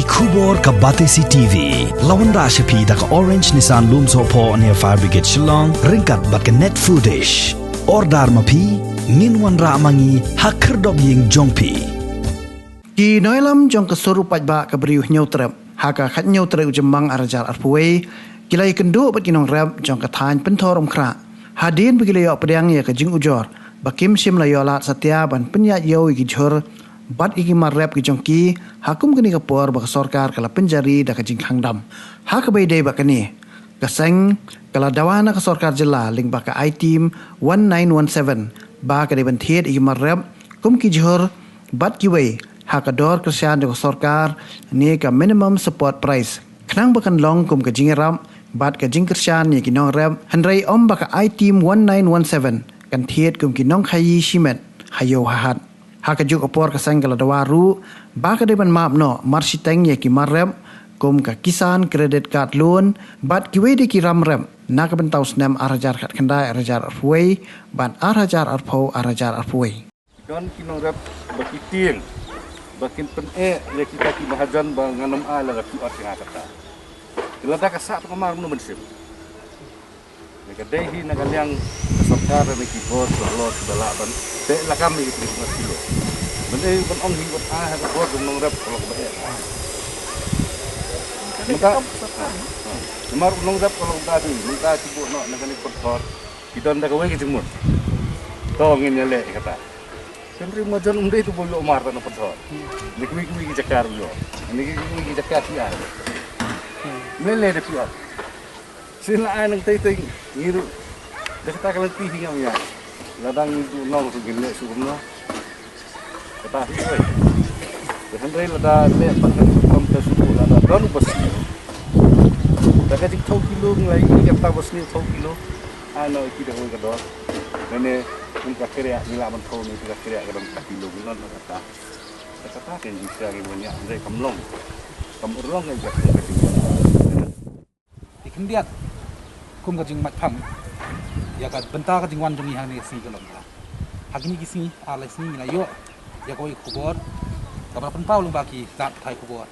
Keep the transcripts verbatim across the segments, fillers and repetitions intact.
Khubor ka Batesi T V la wanrah sha phi da ka Orange Nissan Lumsohphoh near Fire Brigade Shillong, ryngkat bad ka Net Foodish. Order ma phi, ngin wanrah ma ngi ha khyrdop ïing jong phi. Ki nongïalam jong ka sur u paidbah ka Bri u Hynñiewtrep ha ka khathynñiew tarik u Jymmang ar hajar arphew wei ki la ïakynduh bad ki nongrep jong ka thaiñ Pynthor Umkhrah hadien ba ki la ïoh pdiang ïa ka jingujor ba kim shym la ïoh lad satia ban pynïaid ïew ïa ki jhur bad ïa ki mar rep ki jong ki ha kum kane ka por ba ka sorkar ka la pynjari da ka jingkhang dam. Ha kaba ïadei bad kane, ka seng ka la dawa na ka sorkar jylla lyngba ka I-Team one nine one seven ba ka dei ban thied ïa ki mar rep kum ki jhur bad kiwei ha ka dor kyrshan jong ka sorkar ne ka minimum support price, khnang ba kan long kum ka jingïarap bad ka jingkyrshan ïa ki nongrep, hynrei ym ba ka I-Team one nine one seven kan thied kum ki nongkhaïi shimet ha ïew ha hat. Ha kajuh ka por ka seng ka la dawa ruh ba ka dei ban map noh marshiteng ïa ki mar rep kum ka Kisan Credit Card Loan bad kiwei de ki ram rep na ka bynta u snem ar hajar khatkhyndai ar hajar arphew wei bad ar hajar arphew ar hajar arphew wei. Don ki nongrep ba ki tieng ba kin pyneh ïa kita ki mahajon ba ngan ym ai lada phi ot ïa nga kata. Lada ka sah tang mar mano ban shim. Ïa ka dei hi na ka liang ka sorkar ne ki bor ka bor ki ba lah ban teh lakam ïa ki three kilo. Ban ei ban ong hi ban ai ha ka bor jong nongrep ka long ba eh. Mynta mar nongrep ka long ba dei mynta ki buh noh na kane ka Pynthor. Ki don da kawei ka jingmut. To ngin ïaleh ïa kata. Kan ri majon um dei tu bol mar ta na Pynthor. Ni kawei kawei ki jaka ruh ïoh. Ni kawei kawei ki jaka ki ai. Ni le da ki ot. Sien la ai nang tei tei ngi ruh. Da kata ka lynti hi ngam ïa. Lada ngi duh nong ruh ngin leh shuh kumno. Kata hi wei. Te hynrei lada leh pat kan kam te shuh lada don u ba sniew. Da ka jingthew kilo ngi la ïohi kata ba sniew thew kilo. Ai noh ïa ki da kawei ka dor. Lane kum ka kriah ngi lah ban thew ne ka kriah ka don ka kilo ngi don kata. Kata ka jingsiang ngi ban ïa hynrei kam long. Kam urlong ngi ka ka jingsiang. Te khyndiat kum ka jingmat phang ïa ka bynta ka jingwan jong ngi ha kane ka sngi ka long ka. Ha kine ki sngi ar lai sngi ngi la ïoh ïa kawei ka khubor kaba la pynpaw lyngba ki lad pathai khubor.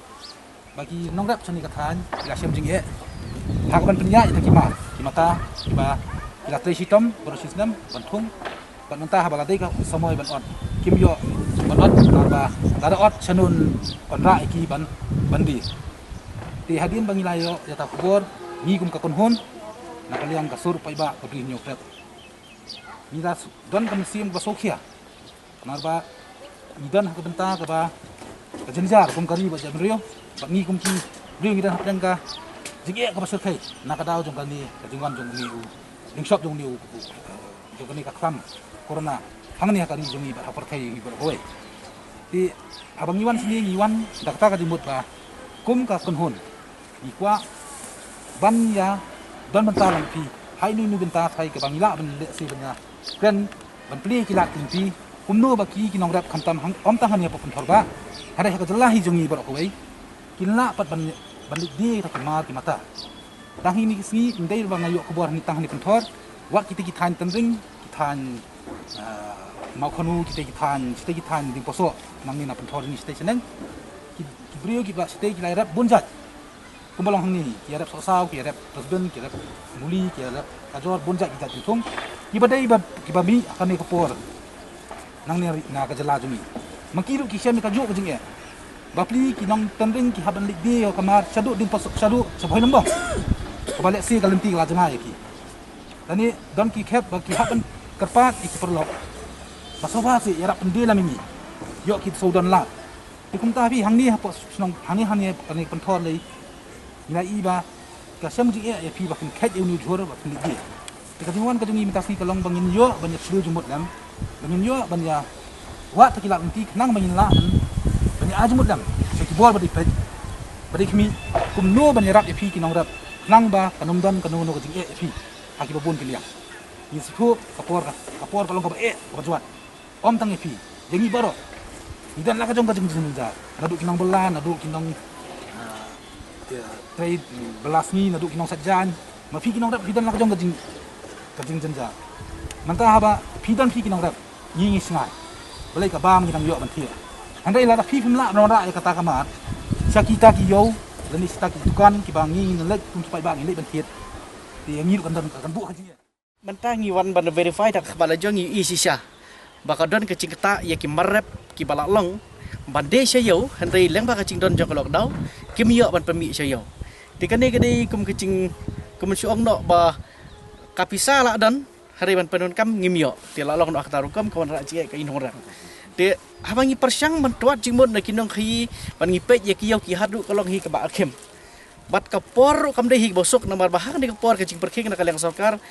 Ba ki nongrep shane ka thaiñ ki la shem jingeh ha kaban pynïaid ïa ki mar ki mata kiba ki la trei shitom baroh shi snem ban thung. Bad mynta haba la dei ka samoi ban ot kim ïoh ban ot namar ba lada ot shanun wanrah ïa ki ban ban die. Te hadien ba ngi la ïoh ïa ta khubor ngi kum ka kynhun na ka liang ka sur paidbah ka Bri Hynñiewtrep ngi la don ka mynsiem kaba sngewkhia. Namar ba ngi don ha ka bynta kaba ka jynjar kum ka ri bad jaitbynriew bad ngi kum ki briew ngi don hapdeng ka jingeh kaba shyrkhei na ka daw jong kane ka jingwan jong une u jingshop jong une u jong kane ka khlam corona hangne ha ka ri jong ngi bad ha pyrthei ngi bad hoi. Te haba ngi wan shane ngi wan da kata ka jingmut ba kum ka kynhun ngi kwah ban ïa don bynta lang phi ha inu inu bynta thai kaba ngi lah ban leh se ban ïa kren ban plie ki lad ki lynti kumno ba ki ki nongrep khamtam hang ym tang hangne ha Pynthor ba hynrei ha ka jylla hi jong ngi baroh kawei kin lah pat ban ban leit die ta ki mar ki mata. Tang hi ni ki sngi ym dei ba nga ïoh khubor hangne tang hangne Pynthor wat kita ki thaiñ Tynring ki thaiñ Mawkhanu kita ki thaiñ kita ki thaiñ Diengpynsah nangne na Pynthor ni kita shaneng ki briew ki ba kita ki la rep bun jait. Kumba long hangne ki rep Sohsaw ki rep Brisbane ki rep Muli ki rep Kajor bun jait ki jait ki thung ki ba dei ba ki ba mih ha kane ka por. Nangne na ka jylla jong ngi ma ki ruh ki shem ka juh ka jingeh. Bapli ki nong Tynring ki hap ban leit die ka mar shaduh Diengpynsah shaduh sha Bhoi Nambong. Kaba lehse ka lynti ka la jngai ïa ki. Lane don ki khep ba ki hap ban kyrpad ïa ki paralok ba sngewbha seh ïarap pyndie lam ïa ngi. Ïoh ki sawdong lad. Te kumta phi hangne hapoh shnong hangne hangne kane Pynthor lei. Ngi la i ba ka shem jingeh ïa phi ba phin khet ïa une u jhur ba phin leit die. Te ka jingwan ka jong ngi mynta sngi ka long ba ngin ïoh ban ïa shlur jingmut lem ba ngin ïoh ban ïa wad ta ki lad lynti khnang ba ngin lah ban ïa ai jingmut lem sha ki bor ba dei peit ba dei khmih kumno ban ïarap ïa phi ki nongrep khnang ba kan ym don kano kano ka jingeh ïa phi ha kiba bun ki liang. Ngi sngewthuh ka por ka por ka long kaba eh kaba jwat. Ym tang ïa phi ïa ngi baroh ngi don la ka jong ka jingjynjar naduh ki nongbylla naduh ki nong ah, trei bylla sngi naduh ki nongshad jaiñ. Ma phi ki nongrep phi don la ka jong ka jing ka jingjynjar. Mynta haba phi don phi ki nongrep ngi ngi sngai. Balei ka bam ngi dang ïoh ban thiah. Hynrei lada phi phim lah ban wanrah ïa kata ka mat Sha kita ki ïew lane sha kita ki dukan kiba ngi ngin leit kum ki paidbah ngin leit ban thied. Te ngi ruh kan don kan buh ha jingïeit. Mynta ngi wan ban verify da ka khmat la jong ngi i shisha ba ka don ka jingktah ïa ki mar rep kiba la long ban die sha ïew, hynrei lyngba ka jingdon jong ka lockdown kim ïoh ban pynmih sha ïew. Te kane ka dei kum ka jing, kum shu ong noh ba ka pisa la don, hynrei ban pyndonkam ngim ïoh. Te la long noh kata rukom ka wanrah jingeh ka i nongrep. Te haba ngi pyrshang ban tuat jingmut na ki nongkhaïi ban ngi peit ïa ki ïew ki haduh ka long hi kaba akhim. Bad ka por ruh kam dei hi ba suk namar ba ha kane ka por ka jingpyrkhing na ka liang sorkar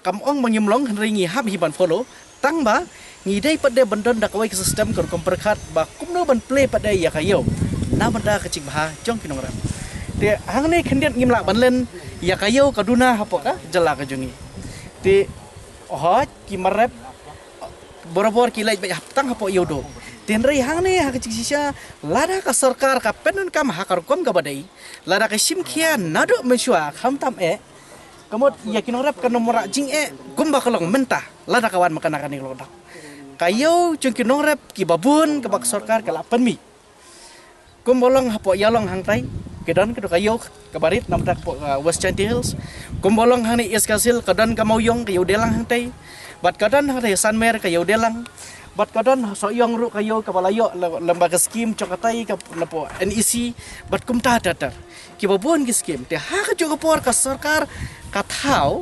kam ong ba ngim long, hynrei ngi hap hi ban follow. Tang ba ngi dei pat de ban don da kawei ka system ka rukom pyrkhat ba kumno ban plie pat de ïa ka ïew na bynta ka jingbha jong ki nongrep. Te hangne khyndiat ngim lah ban len ïa ka ïew ka duna hapoh ka jylla ka jong ngi. Te hooid ki mar rep barabor ki leit beit hap tang hapoh ïew duh. Te hynrei hangne ha ka jingshisha lada ka sorkar ka pyndonkam ha ka rukom kaba dei, lada ka shim khia naduh mynshuwa khamtam eh, ka mut ïa ki nongrep kan ym wanrah jingeh kumba ka long mynta lada ka wan ma kane ka lockdown. Ka ïew jong ki nongrep kiba bun kaba ka sorkar ka la pynmih. Kumba long hapoh Ïalong hangtai, ka don ka dei ka ïew kaba rit namar ka hapoh, uh, West Jaintia Hills. Kumba long hangne East Khasi Hills ka don ka Mawïong ka ïew Deilang hangtai. Bad ka don hangtai Sanmer ka ïew Deilang. Bad ka don Sohiong ruh ka ïew kaba la ïoh la, lyngba ka skim jong katai ka napoh N E C. Bad kumta ter ter. Kiba bun ki skim. Te ha kajuh ka por ka sorkar ka thaw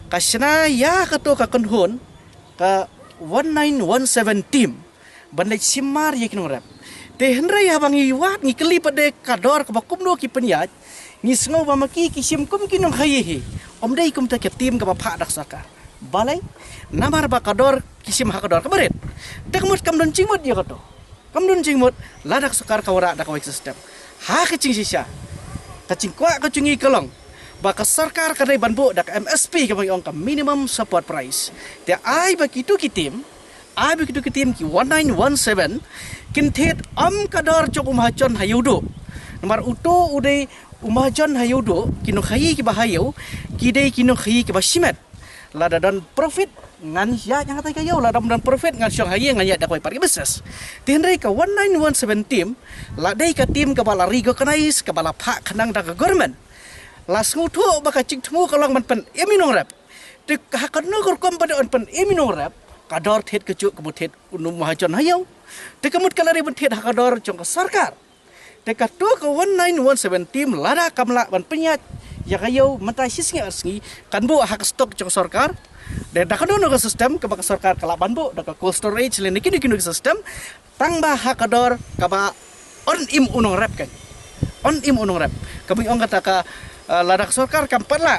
ka shna ïa kato ka kynhun ka one nine one seven team ban leit shim mar ïa ki nongrep. Te hynrei haba ngi wad ngi kylli pat de ka dor kaba kumno ki pynïaid, ngi sngew ba ma ki ki shim kum ki nongkhaïi hi. Ym dei kumta ka team kaba phah da ka sorkar. Balei? Namar ba ka dor ki shim ha ka dor kaba rit. Te ka mut kam don jingmut ïa kato. Kam don jingmut lada ka sorkar ka wanrah da kawei ka system. Ha ka jingshisha ka jingkwah ka jong ngi ka long ba ka sorkar ka dei ban buh da ka M S P kaba ngi ong ka minimum support price. Te ai ba kito ki team, ai ba kito ki team ki one nine one seven kin thied ym ka dor jong u mahajon ha ïew duh. Namar uto u dei u mahajon ha ïew duh, ki nongkhaïi kiba ha ïew ki dei ki nongkhaïi kiba shimet. Lada don profit ngan ïaid hangtai ka ïew, lada ym don profit ngan shong ha ïing ngan ïaid da kawei pat ka business. Te hynrei ka one nine one seven team la dei ka team kaba la recognize kaba la phah khnang da ka government. La sngewthuh ba ka jingthmu ka long ban pynim ïa ki nongrep. Te ha kano ka rukom ba dei ban pynim ïa ki nongrep, ka dor thied kajuh kaba thied u mahajon ha ïew. Te ka mut ka la dei ban thied ha ka dor jong ka sorkar. Te kato ka one nine one seven team lada kam lah ban pynïaid ïa ka ïew mynta shisngi ar sngi kan buh ha ka stock jong ka sorkar. Te da kano kano ka system kaba ka sorkar ka lah ban buh da ka cold storage lane kino kino ka system. Tang ba ha ka dor kaba yn im u nongrep kan. Yn im u nongrep. Kaba ngi ong kata ka, eh, lada ka sorkar kam pat lah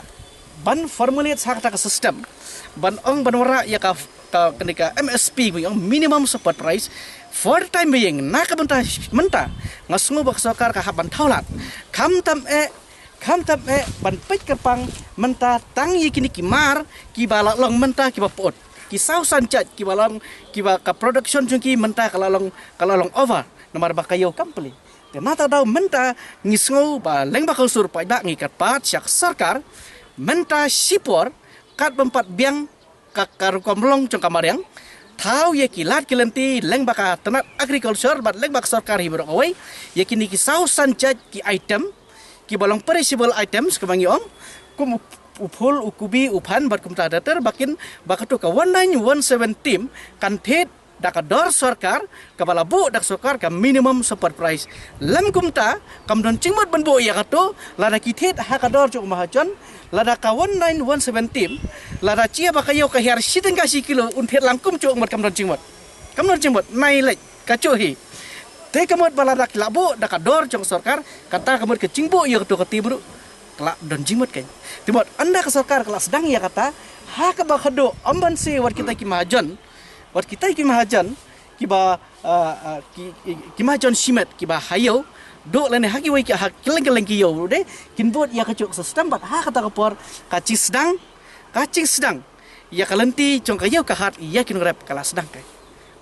ban formulate sa kata ka system ban ong ban wanrah ïa ka, ka, kane ka M S P, ba ong minimum support price for the time being, na ka bynta mynta nga sngew ba ka sorkar ka hap ban thaw lad. Khamtam eh, khamtam eh ban peit kyrpang mynta tang ïa kine ki mar kiba la long mynta kiba pyut, ki saw san jait kiba long, kiba ka production jong ki mynta ka la long, ka la long over namar ba ka ïew kam plie. Te na kata ka daw mynta ngi sngew ba lyngba ka sur paidbah ngi kyrpad sha ka sorkar mynta shipor kat bym pat biang ka, ka rukom long jong ka mariang. Thaw ïa ki lad ki lynti lyngba ka tnat agriculture bad lyngba ka sorkar hi baroh kawei ïa kine ki saw san jait ki item kiba long perishable items kaba ngi ong kum u, u phul, u kubi, u phan bad kumta ter ter ba kin, ba kato ka one nine one seven team kan thied da ka dor sorkar kaba la buh da ka sorkar ka minimum support price. Lym kumta kam don jingmut ban buh ïa kato lada ki thied ha ka dor jong u mahajon, lada ka one nine one seven team lada jia ba ka ïew ka hiar shi tyngka shi kilo un thied lang kumjuh, mut kam don jingmut. Kam don jingmut, nai leit kajuh hi. Te ka mut ba lada ki la buh da ka dor jong ka sorkar, kata ka mut ka jingbuh ïa kato ka team ruh ka la don jingmut kan. Te mut ynda ka sorkar ka la sdang ïa kata ha kaba khatduh ym ban siew wat kita ki mahajon, wat kita ki mahajon kiba, ah, ah, ki, ki, ki mahajon shimet kiba ha ïew duh lane ha kiwei ki, ha kylleng kylleng ki ïew de kin bud ïa kajuh ka system bad ha kata ka por ka jingsdang, ka jingsdang ïa ka lynti jong ka ïew ka hat ïa ki nongrep ka la sdang kai.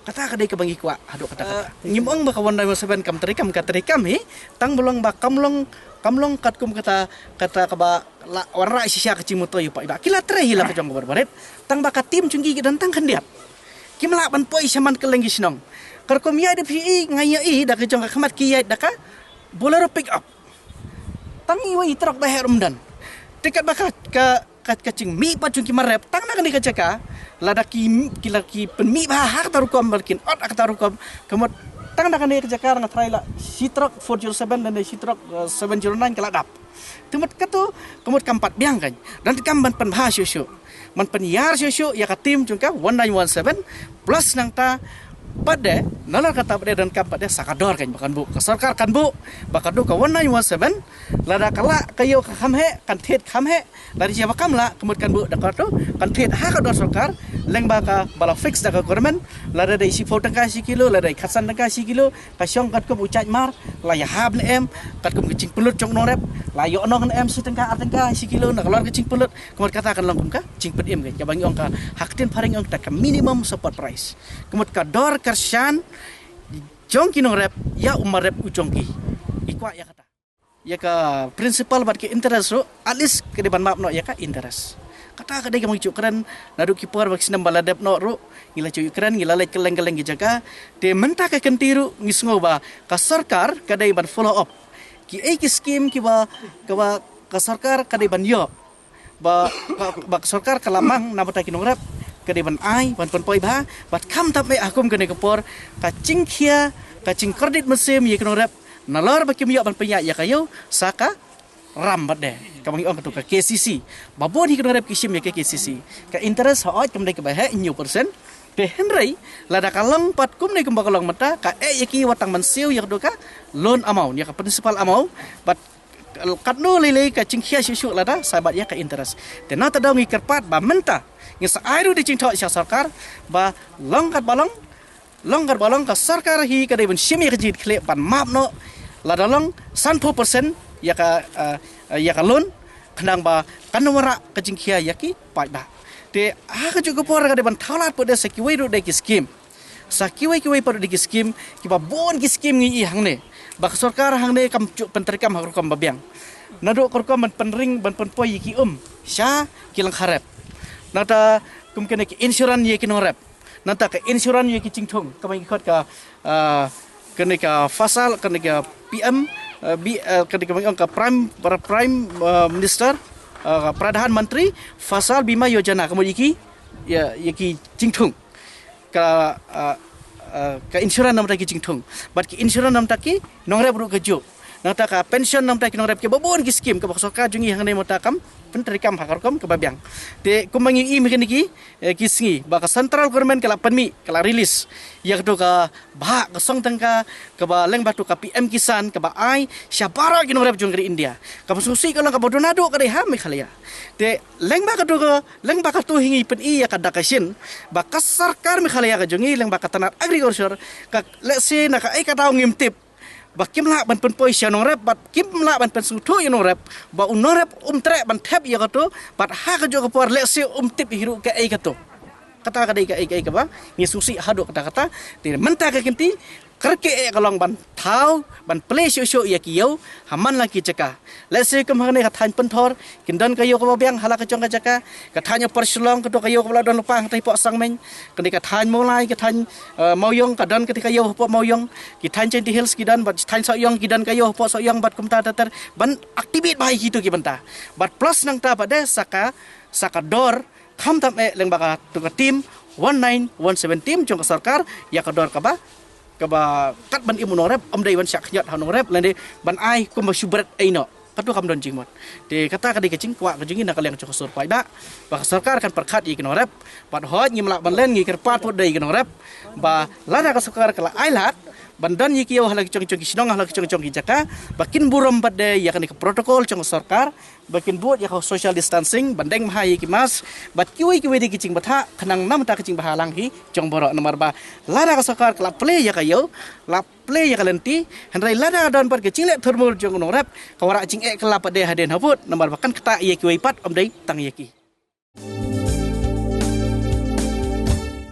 Kata ka dei kaba ngi kwah haduh katta katta. Ngim ong ba ka one nine one seven kam treikam, ka treikam hi, tang ba long ba kam long, kam long katkum kata, kata kaba la wanrah shisha ka jingmyntoi ïa u paidbah. Ki la trei hi la ka jong ka bor barit. Tang ba ka team jong ki ki don tang khyndiat. Kim lah ban poi sha man kylleng ki shnong. Ka rukom ïaid da phi i, nga ïohi da ka jong ka khmat ki ïaid da ka Bolero pick up. Tang iwei i trok ba heh ruh ym don. Te katba ka ka ka, ka jingmih pat jong ki mar rep tang na kane ka jaka. Lada ki ki la ki pynmih bha ha kata rukom, ba kin ot ha kata rukom. Ka mut tang na kane ka jaka nga tharai la shi trok four zero seven lane shi trok, eh, seven zero nine ka la dap. Te mut kato, ka mut kam pat biang kan. Donkam ban pynbha shuh shuh. Ban pynïar shuh shuh ïa ka team jong ka one nine one seven plus nangta pat de, nalor kata pat de donkam pat de sa ka dor kan ba kan buh. Ka sorkar kan buh ba ka dei ka one nine one seven, lada ka lah ka ïew ka kham heh, kan thied kham heh, lada ïa ba kam lah ka mut kan buh da kato, kan thied ha ka dor sorkar, lyngba kaba la fix da ka government, lada dei shiphew tyngka shi kilo, lada dei khatsan tyngka shi kilo, ka shong katkum u jait mar, la ïahap ne em, katkum ka jingpynlut jong u nongrep, la ïoh nong ne em shi tyngka ar tyngka shi kilo, nalor ka jingpynlut, ka mut kata kan long kum ka jingpynim ka, kaba ngi ong ka ha ka ktien phareng ong kata ka minimum support price. Ka mut ka dor kyrshan jong ki nongrep ïa u mar rep u jong ki. I kwah ïa kata. Ïa ka principal bad ka interest ruh, at least ka dei ban map noh ïa ka interest. Kata ka dei kaba ngi ju kren, naduh ki por ba ki snem ba la dep noh ruh, ngi la ju kren, ngi la leit kylleng kylleng ki jaka. Te mynta ka kynti ruh ngi sngew ba ka sorkar ka dei ban follow up. Ki ei ki skim kiba, kaba ka sorkar ka dei ban ïoh. Ba, ba, ba ka sorkar ka la mang na bynta ki nongrep, ka dei ban ai, ban pynpoi bha, bad khamtam eh ha kum kane ka por, ka jingkhia, ka jingkordit mynsiem ïa ki nongrep, nalor ba kim ïoh ban pynïaid ïa ka ïew, sa ka ram bad de. Kaba ngi ong kato ka K C C. Ba bun hi ki nongrep ki shim ïa ka K C C. Ka interest hooid kam dei kaba heh hynñiew percent. Te hynrei, lada ka long pat kumne kumba ka long mynta, ka eh ïa ki wat tang ban siew ïa kato ka loan amount, ïa ka principal amount, bad katno lei lei ka jingkhia shuh shuh lada sa bad ïa ka interest. Te nangta dang ngi kyrpad ba mynta ngin sa ai ruh da jingthoh sha sorkar ba long kat ba long, long kat ba long ka sorkar hi ka dei ban shim ïa ka jingkitkhlieh ban map noh lada long sanphew percent ïa ka, eh, ïa ka loan khnang ba kan wanrah ka jingkhia ïa ki paidbah. Te ha kajuh ka por ka dei ban thaw lad pat de sa kiwei ruh de ki skim. Sa kiwei kiwei pat de ki skim, kiba bun ki skim ngi i hangne. Ba ka sorkar hangne kam ju pyntreikam ha ka rukom ba biang. Naduh ka rukom ban pynring, ban pynpoi ïa ki um sha ki lyngkha rep. Nangta kum kane ki insurance ïa ki nongrep. Nangta ka insurance ïa ki jingthung. Kaba ngi khot ka, ah, kane ka Fasal, kane ka P M, ah, B, ah, kane ka, ka Prime, Prime, ah, Minister, ah, Pradhan Mantri Fasal Bima Yojana. Ka mut ïa ki, ïa, ïa ki jingthung. Ka, ah, ah, ka insurance namar ki jingthung. Bad ki insurance namar ki nongrep ruh kajuh. Nangta ka pension namar ki nongrep, kiba bun ki skim kaba ka sorkar jong ngi hangne mynta kam pyntreikam ha ka rukom kaba biang. Te kumba ngi i mynta kine ki, eh, ki sngi ba ka central government ka la pynmih, ka la release ïa kato ka bhah ka song tyngka kaba lyngba kato ka P M Kisan kaba ai sha baroh ki nongrep jong ka ri India. Kaba sngewsih ka long kaba don naduh ka dei ha Meghalaya. Te lyngba kato ka, lyngba kato hi ngi pyni ïa ka dak ka shin ba ka sorkar Meghalaya ka jong ngi lyngba ka tnat agriculture ka, let's say, na kaei ka daw ngim tip ba kim lah ban pynpoi sha nongrep, bad kim lah ban pynsngewthuh ïa nongrep ba u nongrep um treh ban thep ïa kato, bad ha kajuh ka por, let's say, um tip hi ruh kaei kato. Kata ka dei kaei kaei kaba ngi sngewsih haduh katta katta. Te mynta ka kynti, kyrkieh eh ka long ban thaw, ban plie shuh shuh ïa ki ïew ha man la ki jaka. Let's say kum hangne ka thaiñ Pynthor, kin don ka ïew kaba biang ha la ka jong ka jaka. Ka thaiñ Upper Shillong, kato ka ïew kaba la don lypa hangtai hapoh Sangmeiñ. Kane ka thaiñ Mawlai, ka thaiñ, eh, Mawiong, ka don kata ka ïew hapoh Mawiong. Ki thaiñ Jaintia Hills ki don, bad thaiñ Sohiong ki don ka ïew hapoh Sohiong, bad kumta ter ter. Ban activate bha ïa kito ki bynta. Bad plus nangta pat de sa ka, sa ka dor, khamtam eh lyngba kato ka team, one nine one seven team jong ka sorkar, ïa ka dor kaba, kaba kat ban im u nongrep, ym dei ban shah khñiot ha u nongrep, lane ban ai kumba shu bret ei noh. Kato kam don jingmut. Te kata ka dei ka jingkwah ka jong ngi na ka liang jong ka sur paidbah. Ba ka sorkar kan pyrkhat ïa ki nongrep. Bad hooid ngim lah ban len, ngi kyrpad pat de ïa ki nongrep. Ba lada ka sorkar ka la ai lad ban don ïa ki ïew ha la ki jong jong ki shnong, ha la ki jong jong ki jaka, ba kin burom pat de ïa kane ka protocol jong ka sorkar, ba kin bud ïa ka social distancing, ban deng bha ïa ki mask, bad kiwei kiwei de ki jingbthah, khnang namar ka jingbha lang hi jong baroh. Namar ba lada ka sorkar ka la plie ïa ka ïew, la plie ïa ka lynti, hynrei lada don pat ka jingleh thurmur jong u nongrep, ka wanrah jingeh kylla pat de hadien habud, namar ba kan ktah ïa kiwei pat, ym dei tang ïa ki.